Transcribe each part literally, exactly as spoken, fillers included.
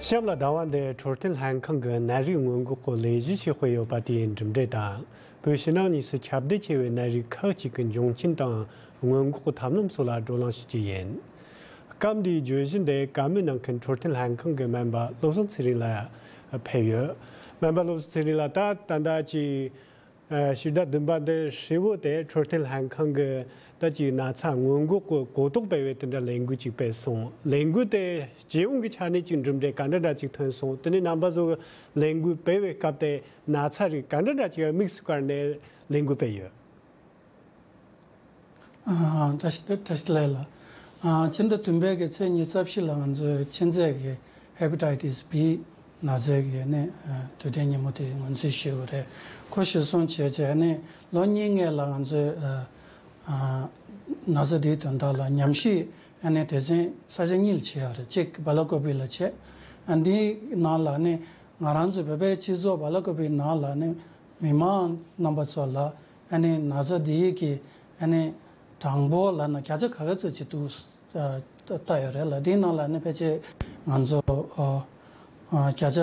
གཤམ་ལ་ཟླ་བ་འདིར་འཕྲོད་བསྟེན་ལྷན་ཁང་གི་ནད་རིགས་སྔོན་འགོག་གི་ལས་གཞི་ཞིག་སྤེལ་ཡོད་པ་དེའི་གྲུབ་འབྲས་དང་། བོད་ཕྱི་ནང་གཉིས་སུ་ཁྱབ་གདལ་ཆེ་བའི་ནད་རིགས་ཁག་ཅིག་གི་འབྱུང་རྐྱེན་དང་སྔོན་འགོག་གི་ཐབས་ལམ་སོགས་ལ་བགྲོ་གླེང་ཞུ་རྒྱུ་ཡིན། སྐབས་འདིའི་བརྗོད་གཞི་འདི་བཀའ་མོལ་གནང་མཁན་འཕྲོད་བསྟེན་ལྷན་ཁང་གི་སྨན་པ་བློ་བཟང་ཚེ་རིང་ལགས་ཕེབས་ཡོད། སྨན་པ་བློ་བཟང་ཚེ་རིང་ལགས། ད་ད་ལྟ་ཅི། ཕྱི་ཟླ་བདུན་པ་འདི་ཧྲིལ་བོ་དེ་འཕྲོད་བསྟེན་ལྷན་ཁང་གི་ད་ཅིག་ན་ཚ་སྔོན་འགོག་གི་གོ་རྟོགས་སྤེལ་བའི་དེ་འདྲ་ལས་འགུལ་ཅིག་སྤེལ་སོང་། ལས་འགུལ་དེ་སྤྱི་ཡོངས་ཀྱི་ཆ་ནས་ཅིག་གྲུབ་འབྲས་ག་འདྲ་འདྲ་ཅིག་ཐོན་སོང་། དེ་ནས་རྣམ་པ་ཚོ་གི་ལས་འགུལ་སྤེལ་བའི་སྐབས་དེ་ན་ཚ་རིགས་ག་འདྲ་འདྲ་ཅིག་དམིགས་སུ་བཀར་ནས་ལས་འགུལ་སྤེལ་ཡོད། ཨ། བཀྲ་ཤིས་བདེ་ལེགས་ལགས། ཨ། ཕྱི་ཟླ་བདུན་པའི་གི་ཚེས་ཉི་ཤུ་རྩ་བཞི་ལ་ང་ཚོས་མཁྱེན་བརྩེ་གི་ཧེ་པ་ཊའི་ཊི་སི་བི་ན་ཚའི་གི་ནི་ཨ་དུས་དྲན་ཉིན་མོ་དེ་ངོས་འཛིན་ཞུས་པ་རེད། ཁོ་གཞིར་བཟུང་བྱས་བྱས་ནི་ལོ་གཉིས་སྔོན་ལ་ང་ཚོས་ཨ་ཨ་ན་ཚ་དེའི་དོན་དག་ལ་ཉམས་ཞིབ་ཨ་ནི་སྡེ་ཚན་ས་ཆ་གཉིས་ལ་བྱས་ཡོད་རེད། གཅིག་སྦེ་ལ་ཀོ་པི་ལ་བྱས། ཨ་འདིའི་ནང་ལ་ནི་ང་རང་ཚོ་བོད་པའི་སྤྱི་ཚོགས་སྦེ་ལ་ཀོ་པིའི་ནང་ལ་ནི་མི་མང་རྣམ་པ་ཚོ་ལ་ཨ་ནི་ན་ཚ་འདི་ཡི་གི་ཨ་ནི་གྲངས་འབོར་ལབ་ན་བརྒྱ་ཆ་ག་ག་ཙམ་ཅིག་འདུག་ཨ་ལྟ་ཡོད་རེད་ལ། འདིའི་ནང་ལ་ནི་ཕལ་ཆེར་ང་ཚོ་ཨ་ཨ་བརྒྱ་ཆ་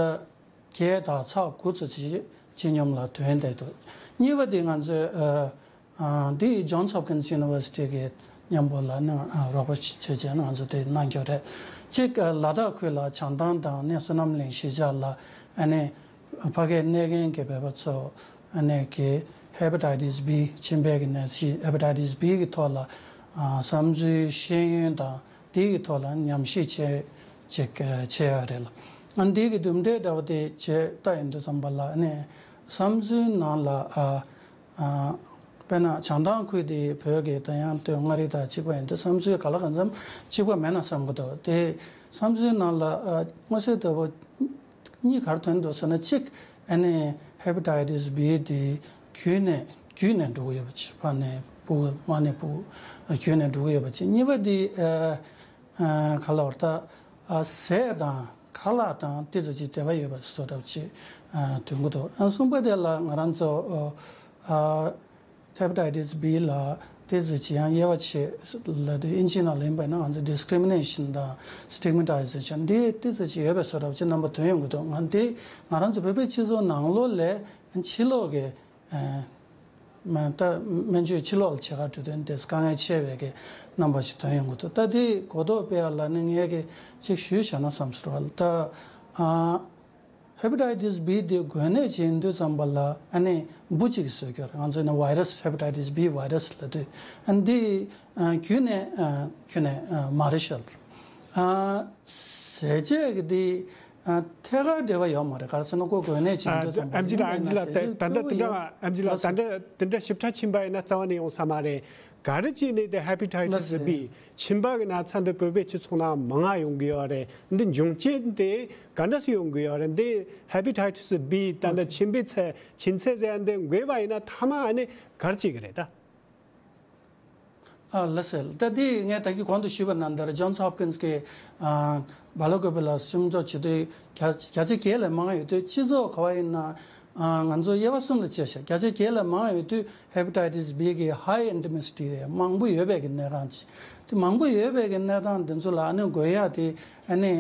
བརྒྱད་དང་ཚེག་དགུ་ཙམ་ཅིག་སྤྱི་སྙོམས་ལ་ཐོན་བསྡད་འདུག། གཉིས་པ་དེ་ང་ཚོས་ཨ་ཨ་འདི་Johns Hopkins University གི་མཉམ་པོ་ལ་ནི་ཨ་རོགས་པ་བྱས་བྱས་ནས་ང་ཚོ་དེ་གནང་རྒྱུ་རེད། གཅིག་ཨ་ལ་དྭགས་ཁུལ་ལ་བྱང་ཐང་དང་ནི་བསོད་ནམས་གླིང་གཞིས་ཆགས་ལ་ཨ་ནི་ཕ་གིར་གནས་མཁན་གྱི་བོད་པ་ཚོ་ཨ་ནི་གི་ཧེ་པ་ཊའི་ཊི་སི་བི་མཆིན་པའི་གི་ནད་གཞི་ཧེ་པ་ཊའི་ཊི་སི་བི་གི་ཐོག་ལ་ཨ་བསམ་ཚུལ་ཤེས་ཡོན་དང་དེའི་གི་ཐོག་ལ་ཉམས་ཞིབ་བྱས་ཅིག་ཨ་བྱས་ཡོད་རེད་ལ། ཨ་འདི་གི་གྲུབ་འབྲས་འདྲ་བོ་དེ་བྱས་ལྟ་ཡོང་དུས་ཙམ་པ་ལ་ཨ་ནི་བསམ་ཚུལ་ནང་ལ་ཨ་ཨ་དཔེར་ན་བྱང་ཐང་ཁུལ་དེ་བོད་ཀྱི་ད་ཡང་སྟོད་མངའ་རིས་དང་གཅིག་པ་ཡིན་དུས་བསམ་ཚུལ་ག་ལ་གང་འཚམ་གཅིག་པ་མེད་ན་བསམ་གྱི་འདུག། དེ་བསམ་ཚུལ་ནང་ལ་ཨ་མངོན་གསལ་དོད་པོ་གཉིས་ག་རེ་ཐོན་འདུག་ཟེར་ན། གཅིག་ཨ་ནི་ཧེ་པ་ཊའི་ཊི་སི་བི་དེ་བརྒྱུད་ནས་བརྒྱུད་ནས་འགྲོ་གི་ཡོད་པ་ཅིག། ཕ་ནས་ཕྲུ་གུ་མ་ནས་ཕྲུ་གུ་བརྒྱུད་ནས་འགྲོ་གི་ཡོད་པ་ཅིག། གཉིས་པ་དེ་ཨ་ཨ་ག་ལ་བར་ད་ཨ་ཟས་དང་ཁ་ལག་དང་དེ་ཚོ་ཅིག་འབྲེལ་བ་ཡོད་པ་བཟོ་འདྲ་ཅིག་ཨ་ཐོན་གྱི་འདུག། ཨ་གསུམ་པ་དེ་ལ་ང་རང་ཚོ་ཨ་ཨ་ཧེ་པ་ཊའི་ཊི་སི་བི་ལ་དེ་ཚོ་ཅིག་ཡང་དབྱེ་བ་ཕྱེ་ལབ་དུས་དབྱིན་ཇིའི་ནང་ལ་ཡིན་པ་ཡིན་ན་ང་ཚོ་ཌི་སི་ཀི་རི་མི་ནེ་ཤན་དང་སི་ཊིག་མ་ཊའི་ཟེ་ཤན་འདི་དེ་ཚོ་ཅིག་ཡོད་པའི་བཟོ་འདྲ་ཅིག་རྣམ་པ་ཐོན་ཡོང་གི་འདུག། ང་འདི་ང་རང་ཚོ་བོད་པའི་སྤྱི་ཚོགས་ནང་ལོགས་ལ་ཕྱི་ལོགས་ཀྱི་ཨ་མ་ད་སྨན་བཅོས་ཕྱི་ལོགས་ལ་བྱེད་གར་འགྲོ་དུས་དེ་དཀའ་ངལ་ཆེ་བའི་གི་རྣམ་པ་ཞིག་ཐོན་ཡོང་གི་འདུག། ད་དེ་གོ་རྟོགས་སྤེལ་ཡ་ལ་ནི་ངས་གི་ཅིག་ཞུས་བཞག་ན་བསམ་སོང་། ད་ཨ་ཧེ་པ་ཊའི་ཊི་སི་བི་དེ་འགོས་ནད་ཅིག་ཡིན་དུས་ཙམ་པ་ལ་ཨ་ནི་འབུ་གཅིག་གིས་བཟོས་ཀྱི་ཡོད་རེད། ང་ཚོས་ནི་virus hepatitis B virus ལབ་དུས་ཨ་འདི་ཨ་ཁྱོན་ནས་ཨ་ཁྱོན་ནས་ཨ་མ་རེད་ཤག། ཨ་ཟས་བཅད་ཀྱི་འདི་ཨ་ཐད་ཀར་འབྲེལ་བ་ཡོད་མ་རེད། ག་རེ་ཟེར་ན་ཁོ་འགོས་ནད་ཅིག་ཡིན་དུས་ཙམ་པ་ཨེམ་ཆི་ལགས། ཨེམ་ཆི་ལགས། ད་ད་དེ་འདྲ་ཨེམ་ཆི་ལགས། ད་འདྲ་དེ་འདྲ་ཞིབ་ཕྲ་ཕྱིན་པ་ཡིན་ན་རྩ་བ་ནས་ཡོང་ས་མ་རེད། ག་རེ་བྱས་ནས་དེ་ཧེ་པ་ཊའི་ཊི་སི་བི་མཆིན་པ་གི་ན་ཚ་འདི་བོད་པའི་སྤྱི་ཚོགས་ནང་མང་ང་ཡོང་གི་ཡོད་རེད། འདི་འབྱུང་རྐྱེན་དེ་ག་འདྲ་སེ་ཡོང་གི་ཡོད་རེད། འདི་ཧེ་པ་ཊའི་ཊི་སི་བི་ད་ལྟ་མཆིན་པའི་ཚད་མཆིན་ཚད་ཟེར་ཡ་འདི་འགོས་པ་ཡིན་ན་མཐའ་མ་ཨ་ནི་ག་རེ་བྱེད་ཀྱི་རེད་ད། ཨ་ལགས་སེ། ད་འདི་ངས་ད་གིན་གོང་དུ་ཞུས་པ་ནང་ལྟར་ཇོན་སི་ཧོབ་ཀིན་སི་གི་ཨ་སྦེ་ལ་ཀོ་པི་ལ་སྲུང་སྐྱོབ་བྱེད་དུས་བརྒྱ་བརྒྱ་ཆ་བརྒྱད་ལས་མང་ཡོད་དུས་སྤྱི་ཚོགས་ག་བ་ཡིན་ན་ཨ་ང་ཚོ་དབྱེ་བ་གསུམ་ལ་ཕྱེ་ཤག། བརྒྱ་ཆ་བརྒྱད་ལས་མང་ཡོད་དུས་ཧེ་པ་ཊའི་ཊི་སི་བི་གི་ཧའི་ཨེན་ཌི་མི་སི་ཊི་རེད། མང་པོ་ཡོད་པའི་གི་ནད་རྟགས་ཅིག། དེ་མང་པོ་ཡོད་པའི་གི་ནད་རྟགས་འདི་ཚོ་ལ་ཨ་ནི་འགོས་ཡ་དེ་ཨ་ནི་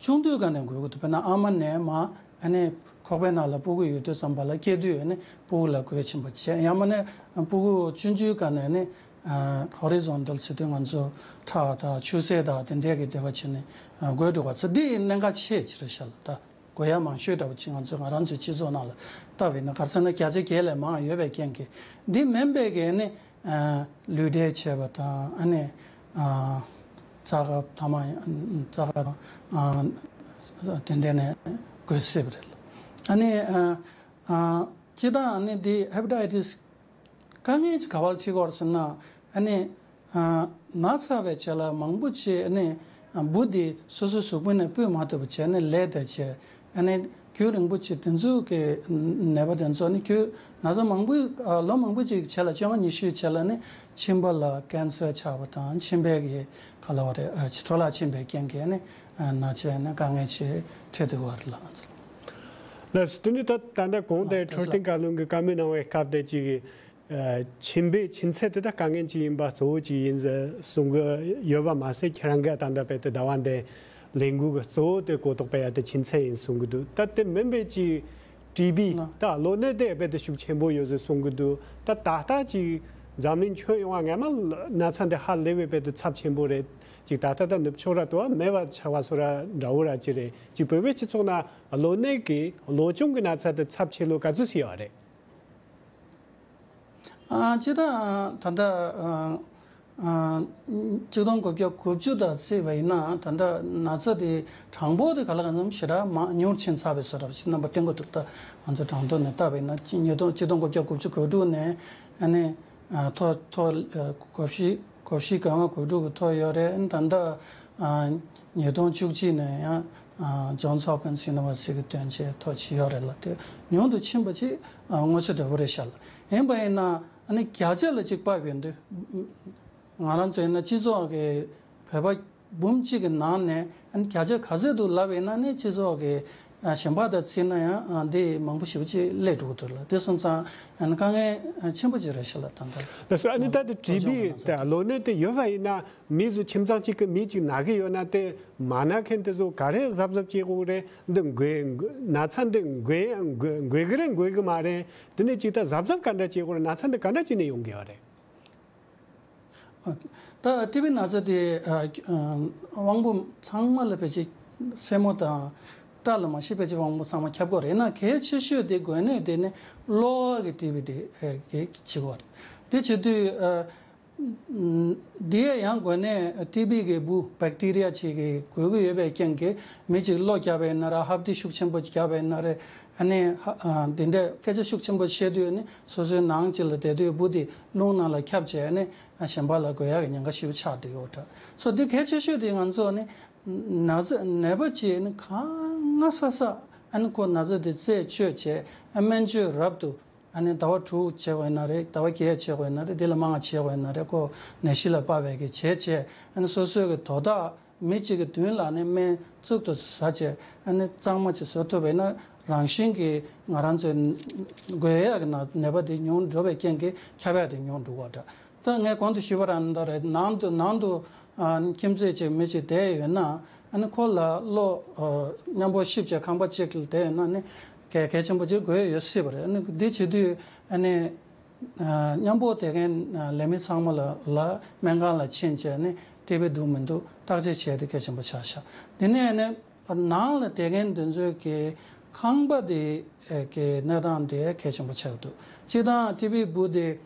ཆུང་དུས་སྒང་ནས་འགོས་དགོས་འདུག། དཔེར་ན་ཨ་མ་ནས་མར་ཨ་ནི་ཁོག་པའི་ནང་ལ་ཕྲུ་གུ་ཡོད་དུས་ཙམ་པ་ལ་སྐྱེ་དུས་ཨ་ནི་ཕྲུ་གུ་ལ་འགོས་ཕྱིན་པ་བྱས། ཡང་མིན་ན་ཕྲུ་གུ་ཆུང་ཆུང་སྒང་ནས་ནི་ཨ་ཧོ་རི་ཛོན་ཊལ་ཟེར་དུས་ང་ཚོ་ཁྲག་དང་ཆུ་སེར་དང་དེ་འདྲའི་གི་འབྲེལ་བ་བྱས་ནས་ཨ་འགོས་འགྲོ་བ་ཚོ་འདི་གནད་འགག་ཆེ་ཆེ་རེད་ཤག་ལ། ད་འགོས་ཡ་མང་ཤོས་འདྲ་བོ་ཅིག་ང་ཚོ་ང་རང་ཚོའི་སྤྱི་ཚོགས་ནང་ལ་ལྟ་བས་ན་ག་རེ་ཟེར་ན་བརྒྱ་ཆ་བརྒྱད་ལས་མང་ཡོད་པའི་རྐྱེན་གྱིས། འདི་མིན་པའི་གི་ནི་ཨ་ལུས་འབྲེལ་བྱས་པ་དང་ཨ་ནི་ཨ་རྩ་ཁ་ཐ་མག་རྩ་ཁ་དང་ཨ་དེ་འདྲ་ནས་འགོས་སྲིད་པ་རེད། ཨ་ནི་ཨ་ཨ་སྤྱིར་བཏང་ཨ་ནི་འདི་ཧེ་པ་ཊའི་ཊི་སི་དཀའ་ངལ་གྱི་ག་བར་ཁྲིད་སྐོར་ཟེར་ན་ཨ་ནི་ཨ་ན་ཚ་བའི་རྗེས་ལ་མང་པོ་ཅིག་ཨ་ནི་འབུ་འདི་སོ་སོའི་གཟུགས་པོ་ནས་སྤོས་མ་ཐུབ་པ་བྱས་ནས་ལས་དེ་བྱས། ཨ་ནི་རྒྱུན་རིང་པོ་ཅིག་དེ་ཚོ་གི་ནད་པ་དེ་ཚོ་ནི་རྒྱུན་ན་ཚ་མང་པོ་ཨ་ལོ་མང་པོ་ཅིག་རྗེས་ལ་བཅོ་ལྔ་ཉི་ཤུའི་རྗེས་ལ་ནི་མཆིན་པ་ལ་ཀན་སར་ཆགས་པ་དང་མཆིན་པའི་གི་ག་ལ་བ་རེད་ཨ་འཕྲོ་བརླག་ཕྱིན་པའི་རྐྱེན་གྱིས་ནི་ཨ་ན་ཚ་ནི་དཀའ་ངལ་ཆེ་འཕྲད་དུ་བར་ལ། ལགས་སོ། དེ་ནི་ད་ད་ལྟ་གོང་དེ་འཕྲོད་བསྟེན་བཀའ་བློན་གྱི་བཀའ་མོལ་གནང་བའི་སྐབས་དེ་ཅིག་གི་ཨ་མཆིན་པའི་མཆིན་ཚད་དེ་ད་དཀའ་ངལ་ཅིག་ཡིན་པ་གཙོ་བོ་ཅིག་ཡིན་ཟེར་གསུང་གི་ཡོད་པ་མ་ཟད། ཁྱེད་རང་གིས་ད་ལྟ་དཔེ་དེ་ཟླ་བ་འདི་ ལས་འགུལ་གྱི་གཙོ་བོ་དེ་གོ་རྟོགས་སྤེལ་ཡ་དེ་ཁྱིམ་མཚེས་ཡིན་གསུང་གི་འདུག་ད་དེ་མིན་པའི་ཅིག་ཊི་བི་ལ། ད་གློ་ནད་དེ་རྦད་དེ་ཤུགས་ཆེན་པོ་ཡོད་ཟེར་གསུང་གི་འདུག་ད་ད་ལྟ་ཅིག་འཛམ་གླིང་ཁྱོན་ཡོངས་ང་མ་ན་ཚ་འདི་ཧ་ལས་པའི་རྦད་དེ་ཚབས་ཆེན་པོ་རེད། ཅིག་ད་ལྟ་ད་ནུབ་ཕྱོགས་ར་དུ་བ་མེད་པ་ཆགས་པ་སོ་ར་འདྲ་བོ་ར་ཅི་རེད། ཅིག་བོད་པའི་སྤྱི་ཚོགས་ན་གློ་ནད་ཀྱི་གློ་གཅོང་གི་ན་ཚ་དེ་ཚབས་ཆེ་ལོ་ག་ཚོད་ཟིན་ཡོད་རེད། ཨ་ཅི་ད་ད་ལྟ་ཨ་ཨ་གཅིག་སྟོང་དགུ་བརྒྱ་དགུ་བཅུ་དང་བརྩིས་པ་ཡིན་ན། ད་ལྟ་ན་ཚ་དེ་གྲངས་འབོར་དེ་ག་ལ་གང་འཚམ་ཞེ་དྲག་མང་ཉུང་ཕྱིན་ཚར་བའི་བཟོ་འདྲ་ཞིག་རྣམ་པ་བསྟན་གྱི་འདུག་ད་ང་ཚོ་གྲངས་ཐོ་ནས་བལྟས་པ་ཡིན་ན་ཉིས་སྟོང་གཅིག་སྟོང་དགུ་བརྒྱ་དགུ་བཅུ་གོ་དྲུག་ནས་ཨ་ནི་ཨ་མཐོ་མཐོ་ཨ་གོ་བཞི་གོ་བཞི་གོ་ལྔ་གོ་དྲུག་གི་མཐོ་ཡོད་རེད། ཨ་ནི་ད་ལྟ་ཨ་ཉིས་སྟོང་བཅུ་གཅིག་ནས་ཡང་ཨ་Johns Hopkins University གི་སྟོན་ཆེད་མཐོ་ཆེ་ཡོད་རེད་ལ། དེ་ཉུང་དུ་ཕྱིན་པ་ཅིག་ཨ་མངོན་གསལ་དོད་པོ་རེད་ཤག་ལ། ཡིན་པ་ཡིན་ན་ཨ་ནི་བརྒྱ་ཆ་ལ་གཅིག་ཕབ་ཡོང་དུས་ང་རང་ཚོ་ཡིན་ན་སྤྱི་ཚོགས་ཀྱི་བོད་པ་འབུམ་གཅིག་གི་ནང་ནས་ཨ་ནི་བརྒྱ་ཆ་ག་ཚོད་འདུག་ལབ་ཡིན་ན་ནི་སྤྱི་ཚོགས་ཀྱི་ཨ་གཞན་པ་དང་བརྩིས་ན་ཡང་ཨ་འདི་མང་པོ་ཞེ་པོ་ཅིག་སླེབས་འགྲོ་གི་འདུག་ལ། དེ་སོང་ཙང་ཨ་ནི་དཀའ་ངལ་ཆེན་པོ་ཅིག་རེད་ཤག་ལ། ད་ལྟ་ལགས་སོ། ཨ་ནི་ད་དེ་ཊི་བི་དང་གློ་ནད་དེ་ཡོད་པ་ཡིན་ན་མི་ཚོ་ཁྱིམ་ཚང་གཅིག་གི་མི་གཅིག་ན་གི་ཡོད་ན་དེ་མ་ན་མཁན་དེ་ཚོ་ག་རེ་གཟབ་གཟབ་བྱེད་དགོས་རེད། འདི་འགོས་ན་ཚ་འདི་འགོས་འགོས་འགོས་གི་རེད་འགོས་གི་མ་རེད། དེ་ནས་ཅིག་ད་གཟབ་གཟབ་ག་འདྲ་བྱེད་དགོས་རེད། ན་ཚ་འདི་ག་འདྲ་བྱས་ནས་ཡོང་གི་ཡོད་རེད། ད་ཊི་བི་ན་ཚ་དེ་ཨ་ཨ་དབང་པོ་ཚང་མ་ལ་ཕལ་ཆེར་སེན་མོ་དང་སྐྲ་ལ་མ་ཤི་ཕལ་ཆེར་དབང་པོ་ཚང་མ་ཁྱབ་ཀྱི་རེད། ན་གལ་ཆེ་ཤོས་དེ་འགོས་ནད་དེ་ནི་གློ་བ་གི་ཊི་བི་དེ་ཨ་གི་བྱེད་ཀྱི་རེད། དེ་བྱེད་དུས་ཨ་འདི་ཡང་འགོས་ནད་ཊི་བི་གི་འབུ་བེག་ཊི་རི་ཡ་ཅིག་གིས་འགོས་ཀྱི་ཡོད་པའི་རྐྱེན་གྱིས་མི་གཅིག་གློ་བརྒྱབ་པ་ཡིན་ན་ར་ཧབ་སྟེ་ཤུགས་ཆེན་པོ་བརྒྱབ་པ་ཡིན་ན་རེད། ཨ་ནི་ཧ་ཨ་འདི་འདྲ་སྐད་ཆ་ཤུགས་ཆེན་པོ་བཤད་དུས་ནི་སོ་སོའི་ནང་གཅིག་ལ་བསྡད་དུས་འབུ་དེ་རླུང་ནང་ལ་ཁྱབ་བྱས་ནི་གཞན་པ་ལ་འགོས་ཡག་གི་ཉེན་ཁ་ཞེ་པོ་ཆགས་བསྡད་ཡོད་འདྲ། སོ་འདི་གལ་ཆེ་ཤོས་དེ་ང་ཚོ་ནི་ན་ཚ་ནད་པ་ཅིག་ནི་གང་སྔ་ས་ས་ཨ་ནི་ཁོ་ན་ཚ་དེ་རྩད་གཅོད་བྱས་ཨ་སྨན་བཅོས་རབ་ཏུ་ཨ་ནི་ཟླ་བ་དྲུག་བྱས་པ་ཡིན་ན་རེད། ཟླ་བ་བརྒྱད་བྱས་པ་ཡིན་ན་རེད། འདི་ལ་མང་བ་བྱས་པ་ཡིན་ན་རེད། ཁོ་ནད་གཞི་ལ་དཔག་པའི་གི་བྱས་བྱས་ཨ་ནི་སོ་སོའི་གི་དོ་བདག་མི་གཅིག་གི་མདུན་ལ་ནི་སྨན་གཙུག་ཏུ་ཟ་བྱས་ཨ་ནི་གཙང་མ་ཅིག་བཟོ་ཐུབ་པས་ན་རང་བཞིན་གྱིས་ང་རང་ཚོའི་འགོས་ཡག་གི་ན་ནད་པ་དེ་ཉུང་འགྲོ་བའི་རྐྱེན་གྱིས་ཁྱབ་ཡག་དེ་ཉུང་འགྲོ་བ་འདྲ། ད་ངས་གོང་དུ་ཞུས་པ་རང་འདྲ་རེད། ནང་དུ་ནང་དུ་ཨ་ཁྱིམ་མཚེས་ཅིག་མི་ཅིག་བསྡད་ཡོད་ན་ཨ་ནི་ཁོ་ལ་གློ་ཨ་མཉམ་པོ་གཤིབ་བྱས་ཁང་པ་གཅིག་ལ་བསྡད་ཡོད་ན་ནི་གལ་གལ་ཆེན་པོ་ཅིག་འགོས་ཡོད་སྲིད་པ་རེད། ཨ་ནི་འདི་བྱེད་དུས་ཨ་ནི། ཨ་མཉམ་པོ་བསྡད་མཁན་ཨ་ལས་མི་ཚང་མ་ལ་ལ་སྨན་ཁང་ལ་ཕྱིན་བྱས་ནས་ཊི་བི་འདུག་མི་འདུག་བརྟག་དཔྱད་བྱས་ཏེ་གལ་ཆེན་པོ་ཆགས་ཤག་དེ་ནས་ནི་ནང་ལ་བསྡད་མཁན་དེ་ཚོའི་གི་ཁང་པ་དེ་ཨ་གི་གནས་སྟངས་དེ་གལ་ཆེན་པོ་ཆགས་འདུག་སྤྱིར་བཏང་ཊི་བི་འབུ་དེ་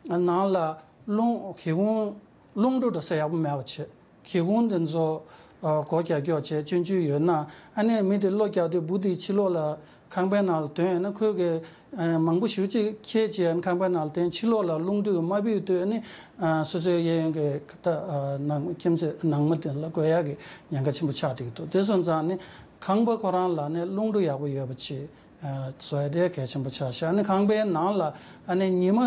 ནང་ལ་རླུང་གི་ཁུང་རླུང་འགྲོ་འགྲོ་ས་ཡག་པོ་མེད་པ་བྱས། གི་ཁུང་དེ་ཚོ་ཨ་སྒོ་རྒྱག་རྒྱག་བྱས་སྐྱོན་བརྗོད་ཡོད་ན་ཨ་ནི་མི་དེ་གློ་རྒྱག་དུས་འབུ་དེ་ཕྱི་ལོགས་ལ་ཁང་པའི་ནང་ལ་ཐོན་ཡོད་ན་ཁོས་གི་ཨ་མང་པོ་ཞེ་པོ་ཅིག་ཁྱེར་བྱས་ཁང་པའི་ནང་ལ་ཐོན། ཕྱི་ལོགས་ལ་རླུང་འགྲོས་མ་བུད་དུས་ཨ་ནི་ཨ་སོ་སོའི་གཡས་གཡོན་གི་ད་ཨ་ནང་ཁྱིམ་མཚེས་ནང་མི་དེ་ལ་འགོས་ཡག་གི་ཉེན་ཁ་ཆེན་པོ་ཆགས་བསྡད་ཀྱི་འདུག་དེ་སོང་ཙང་ནི་ཁང་པ་ཁོ་རང་ལ་ནི་རླུང་འགྲོ་ཡག་པོ་ཡོད་པ་ཅིག་ཨ་བཟོ་ཡ་དེ་གལ་ཆེན་པོ་ཆགས་ཤག་ཨ་ནི་ཁང་པའི་ནང་ལ་ཨ་ནི་ཉི་མ་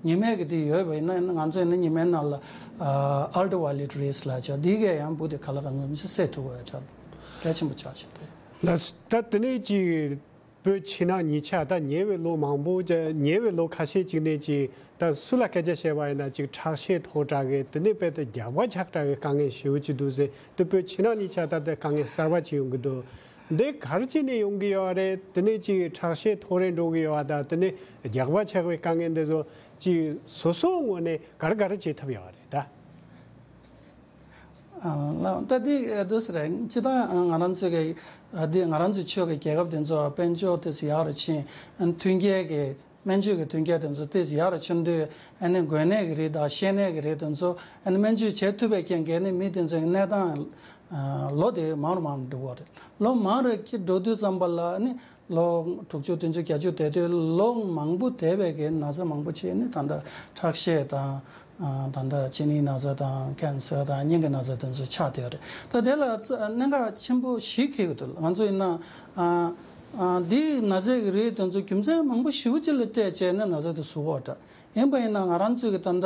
ཉི་མའི་གི་དེ་ཡོད་པ་ཡིན་ན་ང་ཚོས་ནི་ཉི་མའི་ནང་ལ་ཨ་ultraviolet rays ལབ་བྱ་དེ་གས་ཡང་འབུ་དེ་ག་ལ་གང་འཚམ་ཞིག་བསད་ཐུབ་པ་ཡོད་འདྲ། གལ་ཆེན་པོ་ཆགས་ཤག་དེ། ལགས་སོ། ད་དེ་ནས་ཅིག་བོད་ཕྱི་ནང་གཉིས་ཆ་ད་ཉེ་བའི་ལོ་མང་པོ་ཅིག་ཉེ་བའི་ལོ་ཁ་ཤས་ཅིག་ནས་ཅིག་ད་སུ་ལ་སྐད་ཆ་བཤད་པ་ཡིན་ན་ཅིག་ཁྲག་ཤེད་མཐོ་དྲགས་གི་དེ་ནས་རྦད་དེ་རྒྱགས་པ་ཆགས་དྲགས་གི་དཀའ་ངལ་ཞེ་པོ་ཅིག་འདུག་ཟེར། དེ་བོད་ཕྱི་ནང་གཉིས་ཆ་ད་ལྟ་དཀའ་ངལ་གསར་པ་ཅིག་ཡོང་གི་འདུག་འདི་ག་རེ་བྱས་ནས་ཡོང་གི་ཡོད་རེད། དེ་ནས་ཅིག་ཁྲག་ཤེད་མཐོ་རིང་འགྲོ་གི་ཡོད་པ་དང་དེ་ནས་རྒྱགས་པ་ཆགས་པའི་དཀའ་ངལ་འདི་ཚོ་ཅིག་སོ་སོའི་ངོས་ནས་ག་རེ་ག་རེ་བྱེད་ཐུབ་ཡོད་རེད་ད། ཨ་ལགས་ད་འདི་འདུག་ཟེར་རེད། སྤྱིར་བཏང་ང་རང་ཚོ་གི་འདི་ང་རང་ཚོའི་ཕྱོགས་ཀྱི་རྒྱལ་ཁབ་དེ་ཚོ་དཔལ་འབྱོར་དེ་ཚོ་ཡག་རུ་ཕྱིན་མཐུན་རྐྱེན་གྱི་སྨན་བཅོས་ཀྱི་མཐུན་རྐྱེན་དེ་ཚོ་ཏོག་ཙམ་ཡག་རུ་ཕྱིན་དུས་ཨ་ནི་འགོས་ནད་ཀྱི་རིགས་དང་བཤལ་ནད་ཀྱི་རིགས་དེ་ཚོ་ཨ་ནི་སྨན་བཅོས་བྱེད་ཐུབ་པའི་རྐྱེན་གྱིས་ཨ་ནི་མི་དེ་ཚོའི་གནས་སྟངས་ཨ་ལོ་དེ་མང་རུ་མང་རུ་འགྲོ་གི་ཡོད་རེད། ལོ་མང་རུ་འགྲོ་དུས་ཙམ་པ་ལ་ཨ་ནི་ལོ་དྲུག་ཅུ་བདུན་ཅུ་བརྒྱད་ཅུ་དེ་དུས་ལོ་མང་པོ་འདས་པའི་གི་ན་ཚ་མང་པོ་ཅིག་ཨ་ནི་ད་ལྟ་ཁྲག་ཤེད་དང་ཨ་ད་ལྟ་གཅིན་སྙི་ན་ཚ་དང་ཀན་སར་དང་སྙིང་གི་ན་ཚ་དེ་ཚོ་ཆགས་བསྡད་ཡོད་རེད། ད་དེ་ལ་གནད་འགག་ཆེན་པོ་ཞིག་འཁེལ་གྱི་འདུག་ང་ཚོ་ཡིན་ན་ཨ་ཨ་འདིའི་ན་ཚའི་རིགས་དེ་ཚོ་རྒྱུ་མཚན་མང་པོ་ཞེ་པོ་ཅིག་ལ་བལྟས་བྱས་ནས་ན་ཚ་དེ་ཟུག་གི་ཡོད་རེད། ཡིན་པ་ཡིན་ན་ང་རང་ཚོས་ཀྱི་ད་ལྟ་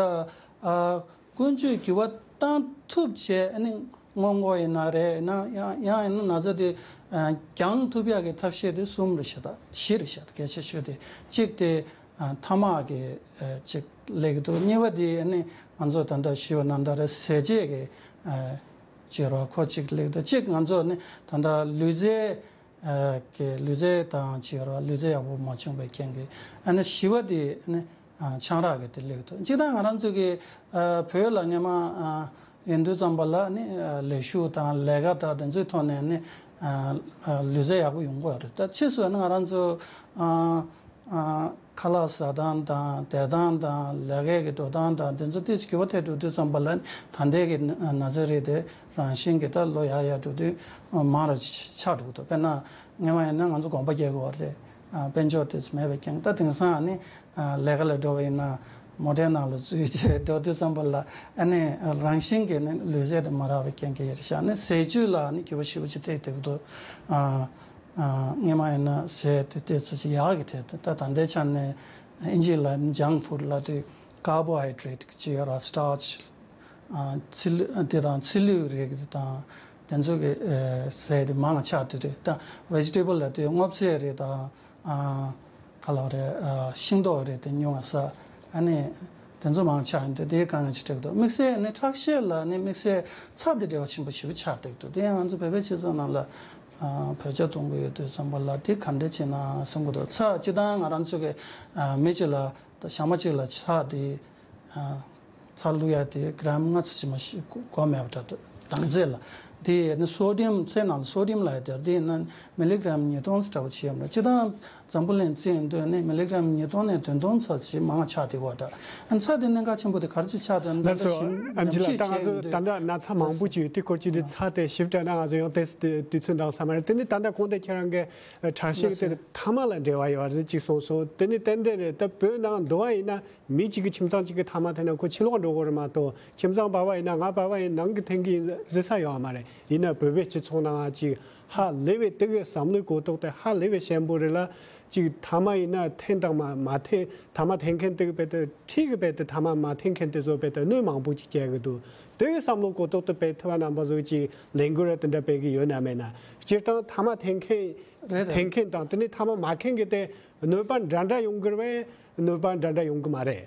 ཨ་ཀུན་སྤྱོད་འགྱུར་བ་བཏང་ཐུབ་བྱས་ཨ་ནི་སྔོན་འགོག་ཡིན་ན་རེད་ཡང་ཡང་ཡང་ཡིན་ན་ན་ཚ་དེ་ཨ་འགྱངས་ཐུབ་ཡག་གི་ཐབས་ཤེས་དེ་གསུམ་རེད་ཤག་ད་བཞི་རེད་ཤག་ད་གལ་ཆེ་ཤོས་དེ་གཅིག་དེ་ཨ་ཐ་མག་གི་ཨ་གཅིག་སླེབས་ཀྱི་འདུག་གཉིས་པ་དེ་ཨ་ནི་ང་ཚོ་ད་ལྟ་ཞུས་པ་ནང་ལྟར་ཟས་བཅད་ཀྱི་ཨ་ ཅེས་རོ་ཁོ་གཅིག་སླེབས་འདུག་གཅིག་ང་ཚོ་ནི་ད་ལྟ་ལུས་རྩལ་གི་ལུས་རྩལ་དང་ཅེས་རོ་ལུས་རྩལ་ཡག་པོ་མ་བྱུང་བའི་རྐྱེན་གྱིས་ཨ་ནི་བཞི་པ་དེ་ནི་ཆང་རག་གི་དེ་སླེབས་འདུག་སྤྱིར་བཏང་ང་རང་ཚོ་གི་བོད་ལ་སྔོན་མ་ཡིན་དུས་ཙམ་པ་ལ་ནི་ལས་ཞུགས་དང་ལས་ཀ་དང་དེ་ཚོའི་ཐོག་ནས་ནི་ལུས་རྩལ་ཡག་པོ་ཡོང་གི་ཡོད་རེད། ད་ཕྱིས་སུ་ནི་ང་རང་ཚོ་ཨ། ཨ། ཁ་ལག་ཟ་སྟངས་དང་བསྡད་སྟངས་དང་ལས་ཀའི་གི་འགྲོ་སྟངས་དང་དེ་ཚོ་ཏོག་ཙམ་འགྱུར་བ་ཐེབས་འགྲོ་དུས་ཙམ་པ་ལ་ད་ལྟའི་གི་ན་ན་ཚ་རིགས་དེ་རང་བཞིན་གྱི་ད་ལོ་ཡར་ཡར་འགྲོ་དུས་མང་རུ་ཆགས་འགྲོ་གི་འདུག་དཔེར་ན་སྔོན་མ་ཡིན་ན་ང་ཚོ་གོམ་པ་རྒྱག་གི་ཡོད་རེད། ཨ། དཔལ་འབྱོར་དེ་ཚོ་མེད་པའི་རྐྱེན་ད་དེང་སང་ནི་ཨ་ལས་ཀ་ལ་འགྲོ་བ་ཡིན་ན་མོ་ཊའི་ནང་ལ་འཛུལ་བྱས་འགྲོ་དུས་ཙམ་པ་ལ་ཨ་ནི་རང་བཞིན་གྱི་ནི་ལུས་རྩལ་དེ་མ་རག་པའི་རྐྱེན་གྱིས་ཡིན་ཤག་ནི་ཟས་བཅུད་ལ་ནི་འགྱུར་བ་ཞེ་པོ་ཅིག་ཐེབས་བསྡད་ཀྱི་འདུག་ཨ། ཨ། སྔོན་མ་ཡིན་ན་ཟས་དེ་ཏོག་ཙམ་ཅིག་ཡག་གི་ཐད་དུ་ད་ད་ལྟའི་ཆ་ནས་ཨིན་ཇི་ལ་ཇང་ཕུཌ་ལབ་དུས་ཀར་བོ་ཧའི་ཌྲེཊ་ཅིག་ཡོད་ར་སི་ཊར་ཆི། ཨ། ཚི་ལུ་དེ་དང་ཚི་ལུ་རིགས་དང་དེ་ཚོ་གི་ཨ་ཟས་དེ་མང་ཆགས་དེ་རེད། ད་ཝེ་ཇི་ཊེ་བལ་ལབ་དུས་སྔོ་ཚལ་རིགས་དང་ཨ་ག་ལབ་རེད། ཨ། ཤིང་ཏོག་རིགས་དེ་ཉུང་བ་ཟ། ཨ་ནི་དེ་ཚོ་མང་ཆགས་ཡོང་དུས་དེའི་དཀའ་ངལ་ཅིག་འཕྲད་ཀྱི་འདུག་དམིགས་བསལ་ནི་ཁྲག་ཤེད་ལ་ནི་དམིགས་བསལ་ཚྭ་དེ་འབྲེལ་བ་ཆེན་པོ་ཞེ་པོ་ཆགས་བསྡད་ཀྱི་འདུག་དེ་ཡང་ང་ཚོ་བོད་པའི་སྤྱི་ཚོགས་ནང་ལ་ཨ་བོད་ཇ་འཐུང་གི་ཡོད་དུས་ཙམ་པ་ལ་དེ་ག་འདྲ་བྱེད་ན་བསམ་གྱི་འདུག་ཚྭ་སྤྱིར་བཏང་ང་རང་ཚོ་གི་ཨ་མི་གཅིག་ལ་ཞག་མ་གཅིག་ལ་ཚྭ་དེ་ཨ་ཚྭ་བླུག་ཡ་དེ་གྲམ་ལྔ་ཙམ་ཞིག་མ་ཞིག་དགོས་མེད་པ་འདྲ་འདུག་དྭངས་རྩེ་ལ། དེ་ཡིན་ན་སོ་ཌི་ཡམ་ཚྭའི་ནང་ལ་སོ་ཌི་ཡམ་ལབ་ཡ་དེ་དེ་ཡིན་ན་མི་ལི་གྲམ་ཉིས་སྟོང་ཙམ་འདྲ་བོ་ཅིག་ཡོད་མ་རེད། སྤྱིར་བཏང་འཛམ་བུ་གླིང་རྩིས་ཡིན་དུས་ནི་མི་ལི་གྲམ་ཉིས་སྟོང་ནས་བདུན་སྟོང་ཙམ་ཞིག་མང་ཆགས་དེ་བ་འདྲ། ཨ་ཚྭ་དེ་གནད་འགག་ཆེན་པོ་དེ་ག་རེ་ཅིག་ཆགས་དང་ད་ལགས་ལྟ་སོ། ཞིམ་ཨེམ་ཆི་ལགས་ད་ང་ཚོ་ད་ལྟ་ན་ཚ་མང་པོ་ཅིག་ཡོད་དེ་སྐོར་ཅིག་དེ་ཚྭ་དེ་ཞིབ་ཕྲ་ན་ང་ཚོ་ཡང་ཏོག་ཙམ་དུས་ཚོད་འདང་ས་མ་རེད། དེ་ནི་ད་ལྟ་གོང་དུ་ཁྱེད་རང་གི་ཁྲག་ཤེད་དེ་ཐ་མག་ལ་འབྲེལ་བ་ཡོད་རེད་ཅིག་གསུངས་སོང་། དེ་ནི་ཏན་ཏན་རེད། ད་བོད་ནང་འདུག་པ་ཡིན་ན་མི་གཅིག་གི་ཁྱིམ་ཚང་གཅིག་གི་ཐ་མག་འཐེན་ན་ཁོ་ཕྱི་ལོགས་འགྲོ་དགོས་རེད་མ་གཏོགས་ཁྱིམ་ཚང་བར་བ་ཡིན་ན་ང་བར་བ་ཡིན་ནང་གི་འཐེན་གི་ཡིན་ཟེར་ས་ཡོད་མ་རེད། ཡིན་ན་བོད་པའི་སྤྱི་ཚོགས་ནང་ཅིག་ཧ་ལས་པའི་དེ་གི་བསམ་བློའི་གོ་རྟོགས་དེ་ཧ་ལས་པའི་ཞན་པོ་རེད་ལ། ཅིག་ཐ་མག་ཡིན་ན་འཐེན་དང་མ་མ་འཐེན་ཐ་མག་འཐེན་མཁན་དེ་གི་བས་དེ་འཁྲིས་གི་བས་དེ་ཐ་མག་མ་འཐེན་མཁན་དེ་ཚོ་བས་དེ་གནོད་མང་པོ་ཅིག་སྐྱེལ་གི་འདུག་དེ་གི་བསམ་བློ་གོ་རྟོགས་དེ་བས་ཐུབ་པ་རྣམ་པ་ཚོ་ཅིག་ལས་འགུལ་ར་དེ་འདྲ་སྤེལ་གི་ཡོད་ན་མེད་ན། སྤྱིར་བཏང་ཐ་མག་འཐེན་མཁན་རེད་རེད། འཐེན་མཁན་དང་དེ་ནི་ཐ་མག་མ་འཐེན་མཁན་དེ་གནོད་པ་འདྲ་འདྲ་ཡོང་གི་རེད་པས། གནོད་པ་འདྲ་འདྲ་ཡོང་གི་མ་རེད།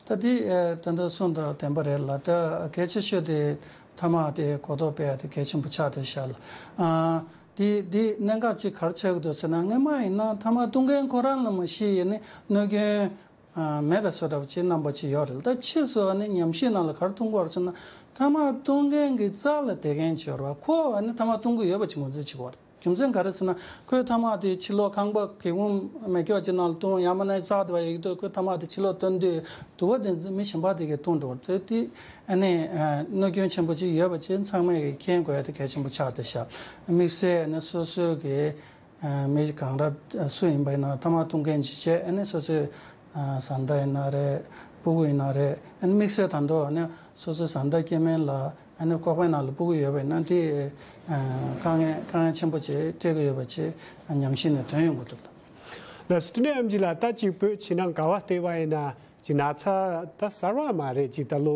ད་དེ་ཨ་ད་ལྟ་གསུངས་དང་བདེན་པ་རེད་ལ། ད་གལ་ཆེ་ཤོས་དེ་ཐ་མག་དེ་གོ་རྟོགས་སྤེལ་ཡ་དེ་གལ་ཆེན་པོ་ཆགས་བསྡད་ཤག་ལ། ཨ་དེ་དེ་གནད་འགག་ཅིག་ག་རེ་ཆགས་ཀྱི་འདུག་ཟེར་ན་སྔོན་མ་ཡིན་ན་ཐ་མག་བཏུང་མཁན་ཁོ་རང་ལ་མ་ཤི་ཡིན་ནི་གནོད་སྐྱོན་ཨ་མེད་པའི་བཟོ་འདྲ་བ་ཅིག་རྣམ་པ་ཅིག་ཡོད་རེད། ད་ཕྱིས་སུ་ཨ་ནི་ཉམས་ཞིབ་ནང་ལ་ག་རེ་མཐོང་གི་ཡོད་རེད་ཟེར་ན་ཐ་མག་བཏུང་མཁན་གྱི་རྩ་ལ་བསྡད་མཁན་ཅིག་ཡོད་རེད་བ། ཁོ་ཨ་ནི་ཐ་མག་བཏུང་གི་ཡོད་པ་ཅིག་ངོས་འཛིན་བྱེད་ཀྱི་ཡོད་རེད། རྒྱུ་མཚན་ག་རེ་ཟེར་ན་ཁོས་ཐ་མག་དེ་ཕྱི་ལོགས་ཁང་པ་གི་ཧུམ་མེ་སྒྱོགས་ཅིག་ནང་ལ་བཏུང་ཡང་མིན་ན་ཚགས་དེ་བ་ཡིག་ཏུ་ཁོས་ཐ་མག་དེ་ཕྱི་ལོགས་བཏོན་དུས་དུ་བ་དེ་མི་གཞན་པ་དེ་གས་བཏུང་འགྲོ་བ་དེ་དེ་ཨ་ནི་གནོད་སྐྱོན་ཆེན་པོ་ཅིག་ཡོད་པ་ཅིག་ཚང་མས་གི་མཁྱེན་དགོས་ཡ་དེ་གལ་ཆེན་པོ་ཆགས་བསྡད་ཤག་དམིགས་བསལ་ཨ་ནི་སོ་སོའི་གི་མི་གང་ར་སུ་ཡིན་པ་ཡིན་ན་ཐ་མག་བཏུང་མཁན་ཅིག་བྱས་ཨ་ནི་སོ་སོའི་བཟའ་ཟླ་ཡིན་ན་རེད། སྤུ་གུ་ཡིན་ན་རེད། ཨ་ནི་དམིགས་བསལ་ད་དུང་ཨ་ནི་སོ་སོའི་བཟའ་ཟླ་སྐྱེ་དམན་ལ་ཨ་ནི་ཁོག་པའི་ནང་ལ་སྤུ་གུ་ཡོད་པ་ཡིན་ན་དེ་དཀའ་ངལ་དཀའ་ངལ་ཆེན་པོ་ཅིག་འཕྲད་ཀྱི་ཡོད་པ་ཅིག་ཉམས་ཞིབ་ནས་ཐོན་ཡོང་གི་འདུག་ད་ལགས་སོ། དེ་ནས་ཨེམ་ཆི་ལགས་ད་ཅིག་བོད་ཕྱི་ནང་ག་བ་བལྟས་པ་ཡིན་ན་ཅིག་ན་ཚ་ད་གསར་བ་མ་རེད། ཅིག་ད་ལོ་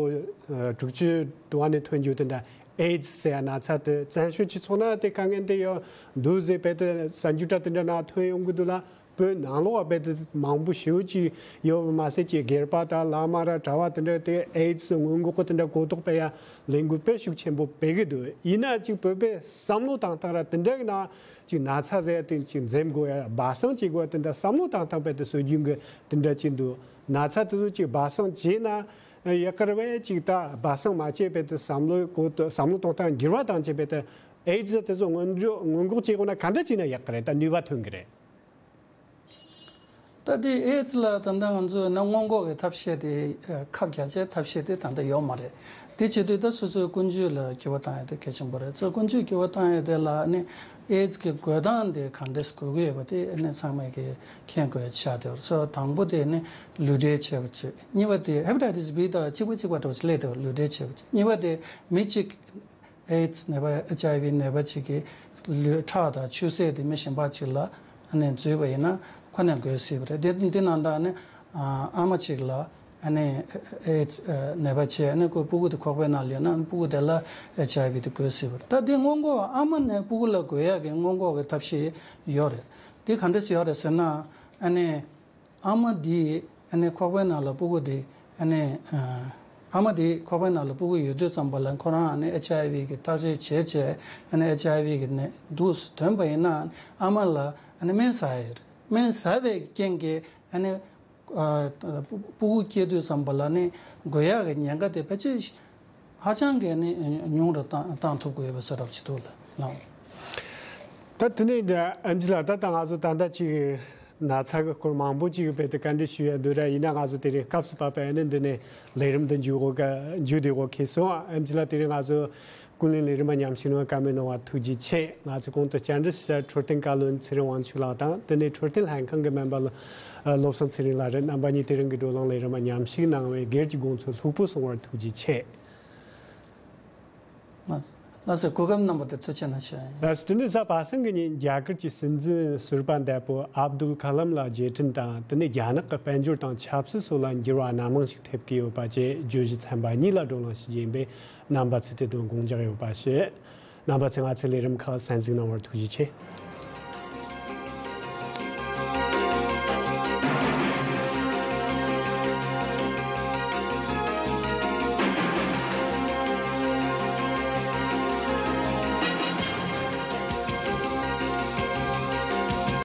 དྲུག་ཅུ་དུ་བ་ནས་ཐོན་རྒྱུ་དེ་འདྲ་ཨེ་ཌི་སི་ཟེར་ཡ་ན་ཚ་དེ་བཙན་བྱོལ་སྤྱི་ཚོགས་ན་དེ་དཀའ་ངལ་འདི་ཡོད་འདུག་ཟེར་བས་དེ་གསར་འགྱུར་འདྲ་དེ་འདྲ་ནང་ཐོན་ཡོང་གི་འདུག་ལ། བོད་ནང་ལོགས་རྦད་དེ་མང་པོ་ཞེ་པོ་ཅིག་ཡོད་པ་མ་ཟད་ཅིག་སྒེར་པ་དང་བླ་མ་ར་གྲྭ་བ་དེ་འདྲ་དེ་ཨེ་ཌི་སི་སྔོན་འགོག་གི་དེ་འདྲ་གོ་རྟོགས་སྤེལ་ཡ་ལས་འགུལ་དཔེ་ཤུགས་ཆེན་པོ་སྤེལ་གི་འདུག་ཡིན་ན་ཅིག་བོད་པའི་བསམ་བློ་བཏང་སྟངས་ར་དེ་འདྲ་གི་ནང་ཅིག་ན་ཚ་ཟེར་ཡ་དེ་ཅིག་འཛེམ་དགོས་ཡ་སྦ་གསང་བྱེད་དགོས་ཡ་དེ་འདྲ་བསམ་བློ་བཏང་སྟངས་རྦད་དེ་སྲོལ་རྒྱུན་གི་དེ་འདྲ་ཅིག་འདུག་ན་ཚ་དེ་ཚོ་ཅིག་སྦ་གསང་བྱས་ན་ཡག་གི་རེད་པས། ཅིག་ད་སྦ་གསང་མ་བྱས་རྦད་དེ་བསམ་བློའི་གོ་བསམ་བློ་གཏོང་སྟངས་འགྱུར་བ་བཏང་བྱས་རྦད་དེ་ཨེ་ཌི་སི་དེ་ཚོ་སྔོན་འཇོག་སྔོན་འགོག་བྱེད་དགོས་ན་ག་འདྲ་བྱས་ན་ཡག་གི་རེད། ད་ནུས་པ་ཐོན་གི་རེད། ད་དེ་ཨེ་ཌི་སི་ལ་ད་ལྟ་ང་ཚོས་ན་སྔོན་འགོག་གི་ཐབས་ཤེས་དེ་ཁབ་རྒྱག་ཆེད་ཐབས་ཤེས་དེ་ད་ལྟ་ཡོད་མ་རེད། དེ་བྱེད་དུས་ད་སོ་སོའི་ཀུན་སྤྱོད་ལ་འགྱུར་བ་བཏང་ཡ་དེ་གལ་ཆེན་པོ་རེད། སོ་ཀུན་སྤྱོད་འགྱུར་བ་བཏང་ཡ་དེ་ལ་ནི་ཨེ་ཌི་སི་གི་འགོས་སྟངས་དེ་གང་འདྲས་འགོས་ཀྱི་ཡོད་པ་དེ་ནི་ཚང་མས་ཀྱི་མཁྱེན་དགོས་ཆགས་དེ་རེད། སོ་དང་པོ་དེ་ནི་ལུས་འབྲེལ་བྱས་པ་བྱེད། གཉིས་པ་དེ་ཧེ་པ་ཊའི་ཊི་སི་བྷི་དང་གཅིག་པ་གཅིག་པ་འདྲ་བོ་ཅིག་སླེབས་དེ་ལུས་འབྲེལ་བྱས་པ་བྱེད། གཉིས་པ་དེ་མི་གཅིག་ཨེ་ཌི་སི་ནད་པ་ཨེཆ་ཨའི་ཝི་ནད་པ་གཅིག་གི་ལུས་ཁྲག་དང་ཆུ་སེར་དེ་མི་གཞན་པ་གཅིག་ལ་ཨ་ནི་འཛུལ་བ་ཡིན་ན་ཁོ་ནས་འགོས་སྲིད་པ་རེད། དེ་འདི་ནང་ད་ནི་ཨ་མ་གཅིག་ལ་ཨ་ནི་ཨེ་ཌི་སི་ནད་པ་བྱས་ཨ་ནི་ཁོའི་སྤུ་གུ་དེ་ཁོག་པའི་ནང་ལ་ཡོད་ན་སྤུ་གུ་དེ་ལ་ཨེཆ་ཨའི་ཝི་དེ་འགོས་སྲིད་པ་རེད། ད་དེ་སྔོན་འགོག་ཨ་མ་ནས་སྤུ་གུ་ལ་འགོས་ཡག་གི་སྔོན་འགོག་གི་ཐབས་ཤེས་ཡོད་རེད། དེ་ག་འདྲས་ཡོད་རེད་ཟེར་ན་ཨ་ནི། ཨ་མ་འདིས་ཨ་ནི་ཁོག་པའི་ནང་ལ་སྤུ་གུ་དེ་ཨ་ནི་ཨ་ ཨ་མ་དེ་ཁོག་པའི་ནང་ལ་སྤུ་གུ་ཡོད་དུས་ཙམ་པ་ལ་ཁོ་རང་ཨ་ནི་ཨེཆ་ཨའི་ཝི་གི་བརྟག་དཔྱད་བྱས་བྱས་ཨ་ནི་ཨེཆ་ཨའི་ཝི་གི་ནད་འདུག་ཐོན་པ་ཡིན་ན་ཨ་མ་ལ་ཨ་ནི་སྨན་ཟ་ཡ་ཡོད་རེད། སྨན་ཟ་བའི་རྐྱེན་གྱིས་ཨ་ནི་ཨ་སྤུ་གུ་སྐྱེ་དུས་ཙམ་པ་ལ་ནི་འགོས་ཡག་གི་ཉེན་ཁ་དེ་ཕལ་ཆེར་ཧ་ཅང་གི་ནི་ཉུང་རུ་བཏང་བཏང་ཐུབ་དགོས་པ་བཟོ་འདྲ་ཅིག་འདུག་ལ་ལགས། ད་དེ་ནས་འདི་ཨེམ་ཆི་ལགས། ད་ལྟ་ང་ཚོ་ད་ལྟ་ཅིག་ན་ཚ་གི་སྐོར་མང་པོ་ཅིག་རྦད་དེ་བཀའ་འདྲི་ཞུ་ཡ་འདུག་ར། ཡིན་ན་ང་ཚོ་དེ་རིང་སྐབས་སུ་བབས་པའི་ཨ་ནི་འདི་ནས་ལས་རིམ་འདི་མཇུག་འོག་ག་མཇུག་བསྡུ་འོག་ཁེལ་སོང་། ཨེམ་ཆི་ལགས་དེ་རིང་ང་ཚོ་ཀུན་གླེང་ལས་རིམ་མཉམ་ཞུགས་གནང་བཀའ་མོལ་གནང་བར་ཐུགས་རྗེ་ཆེ། ང་ཚོ་གོང་དུ་བཅར་འདྲི་ཞུ་ས་འཕྲོད་བསྟེན་བཀའ་བློན་ཚེ་རིང་དབང་ཕྱུག་ལགས་དང་དེ་ནས་འཕྲོད་བསྟེན་ལྷན་ཁང་གི་སྨན་པ་བློ་བཟང་ཚེ་རིང་ལགས་རེད། རྣམ་པ་གཉིས་དེ་རིང་གི་བགྲོ་གླེང་ལས་རིམ་མཉམ་ཞུགས་གནང་བའི་སྒེར་གྱི་དགོངས་ཚུལ་ལྷུག་པོ་གསུང་བར་ཐུགས་རྗེ་ཆེ། ལགས་སོ། གོ་སྐབས་གནང་བ་དེར་ཐུགས་རྗེ་གནང་ཞུ། ལགས་སོ། དེ་ནས་གཟའ་པ་སངས་ཀྱི་ཉིན་རྒྱ་གར་གྱི་སྲིད་འཛིན་ཟུར་པ་འདས་པོ་ཨབ་དུལ་ཁ་ལམ་ལ་རྗེས་དྲན་དང་དེ་ནས་རྒྱ་ནག་གི་དཔལ་འབྱོར་དང་ཆབ་སྲིད་སོགས་ལ་འགྱུར་བ་སྣ་མང་ཞིག་ཐེབས་ཀྱི་ཡོད་པ་བཅས་བརྗོད་གཞི་ཚན་པ་གཉིས་ལ་བགྲོ་གླེང་ཞུ་རྒྱུ་ཡིན་པས་རྣམ་པ་ཚོས་དེ་དོན་དགོངས་འཇགས་ཡོད་པ་ཞུ། རྣམ་པ་ཚོས་ང་ཚོའི་ལས་རིམ་ཁག་གསན་གཟིགས་གནང་བར་ཐུགས་རྗེ་ཆེ།